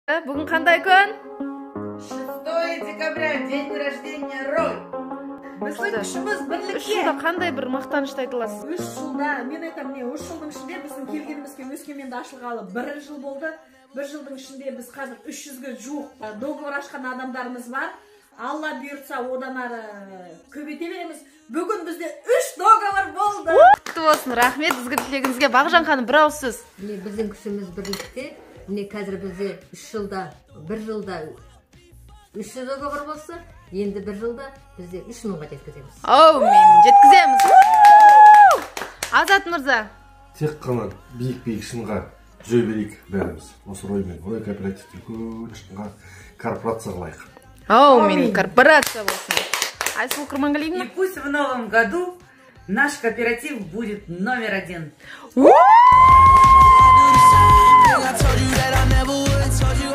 Бүгін қандай күн? 6 декабря, день рождения Рой. Біздің күшіміз 3 бірлікте. жылда қандай бір мақтанышты айта аласыз? 3 жылда мен айтамын, міне, 3 жылдың ішінде, біздің келгенімізге, Өскеменде ашылғалы бір жыл болды. Бір жылдың ішінде біз қазір 300-ге жуық договор ашқан адамдарымыз бар. Алла бұйыртса, одан ары көбейте береміз. Бүгін бізде үш договор болды. Құтты болсын, рахмет ізгі тілегіңізге. Бағжан ханым, бір ауыз сөз. Міне, біздің күшіміз бірлікте. Міне, қазір бізде 3 жылда, бір жылда 300 договор болса, енді бір жылда бізде 3000-ға жеткіземіз. Әумин, жеткіземіз. Азат мырза. Тек қана биік биік шыңға жүре берейік бәріміз осы Роймен. Рой кооперативті үлкен шыңға, корпорация қылайық. Әумин, корпорация болсын. Айсұлу Құрманғалиевна. И пусть в новом году наш кооператив будет номер один. I told you that I never would. I told you